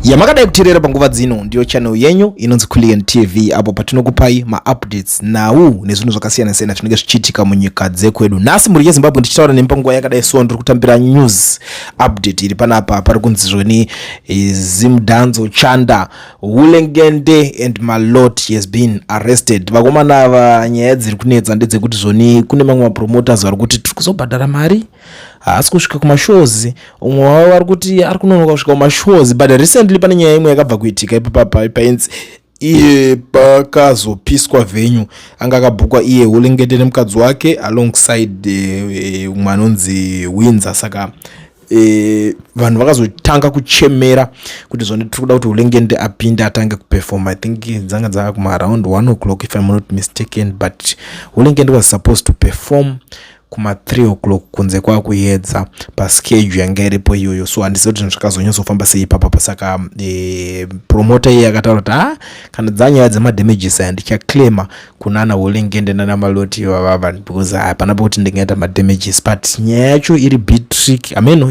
Yamakadai kuteerera panguva dzino ndiyo channel yenyu inonzi Kulliant TV, apo patinokupai maupdates, nhau nezvinhu zvakasiyana siyana zvinenge zvichiitika munyika dzekwedu. Nhasi, mhuri yeZimbabwe, ndichitaura nemi panguva yakadai so, ndiri kutambira news update iri panapa. Pari kunzi zvoni Zimdancehall Chanda Hulengende and Malot has been arrested. Vakomana ava, nyaya dziri kunetsa ndedzekuti zvoni kune mamwe mapromoters vari kuti tiri kuzobhadhara mari, haasi kusvika kumashows. Umwe wavo vari kuti ari kunonoka kusvika kumashows. But recently pane nyaya imwe yakabva kuitika ipapapa, painzi iye pakazopiswa venue anga akabhukwa iye Hulengende nemukadzi wake alongside umwe anonzi Windsor. Saka vanhu vakazotanga kuchemera kuti zvone tiri kuda kuti Hulengende apinde atange kuperform. I think dzanga dzava kumaaround 1 o'clock, if I'm not mistaken, but Hulengende was supposed to perform kuma3 o'clock kunze kwakuedza paschedule yanga iripo iyoyo. So handizivi kuti zvinhu zvakazonyatsofamba sei ipapapa. Saka promoter iye akataura kuti, "Ha, kana dzanyaya dzemadamages aya, ndichaclaima kunana Hulengende nana Maloti ivavava, because hapana pekuti ndingaita madamages." But nyaya yacho iri bit tricky. Ameno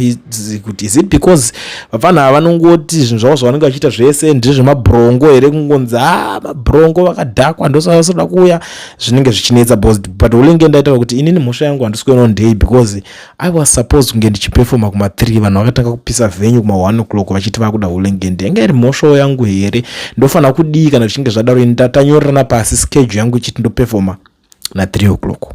kuti is it because vafana ava vanongoti zvinhu zvavo zvavanenge vachiita zvese ndezvemabrongo here, kungonzi, "Ha, mabrongo vakadhakwa, ndosavasoda kuuya." Zvinenge zvichinetsa, but Hulengende aitaura kuti, "Inini mhosva yangu handisi kuonawo ndei, because I was supposed kunge ndichiperforma kuma3. Vanhu vakatanga kupisa venue kuma1 o'clock vachiti vakuda Hulengende. Yanga iri mhosvawo yangu here? Ndofanira kudii kana zvichinge zvadaro? Ini tatanyorerana pasi schedule yangu ichiti ndoperforma na3 o'clock."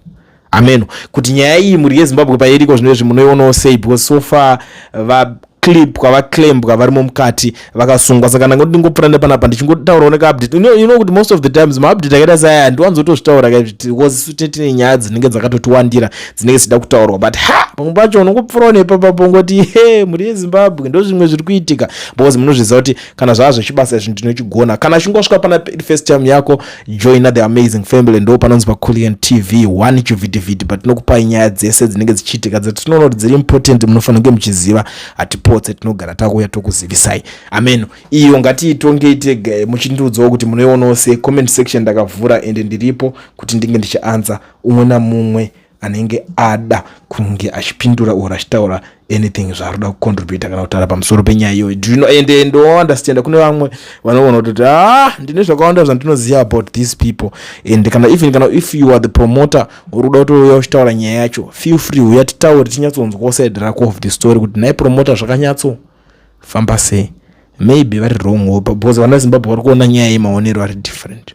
Ameno kuti nyaya iyi, mhuri yeZimbabwe, pairiko zvino izvi munoionawo sei? Because so far vaclipwa, vaclambwa, varimo mukati, vakasungwa. Saka ndangoti ndingopfuura nepanapa ndichingotaurawo nekaupdate. You know kuti most of the times maupdate akaita seaya handiwanzotozvitaura, because isu tine nyaya dzinenge dzakatotiwandira, dzinenge dzichida kutaurwa. But ha, pamwe pacho unongopfuurawo nepapapo ngoti, "He, mhuri yeZimbabwe, ndo zvimwe zviri kuitika," because munozviziva kuti kana zvava zvechibasa izvi ndinochigona. Kana chingosvika pana first time yako, joina the amazing family. Ndo panonzi paCulian TV 1 chivhitivhiti, patinokupai nyaya dzese dzinenge dzichiitika dzatinoona kuti dziri important, munofanira kunge muchiziva. Hatipotse, tinogara takuuya tokuzivisai. Ameno iyo ngatiitongei tega, muchindiudzawo kuti munoionawo sei. Comment section ndakavhura, ende ndiripo kuti ndinge ndichianza umwe namumwe anenge ada kunge achipindura or achitaura anything zvaari kuda kucontributa kana kutaura pamusoro penyaya iyoyo. Do you know? Ende ndounderstanda kune vamwe vanoona kuti, "Ah, ndine zvakawanda zvandinoziva about these people." And kana even kana if you are the promoter, uri kuda kutouya uchitaura nyaya yacho, feel free, uya titaure, tinyatsonzwawo side rako of the story, kuti nhai promoter, zvakanyatsofamba sei? Maybe vari wrong, because vana Zimbabwe vari kuona nyaya yemaonero ari different.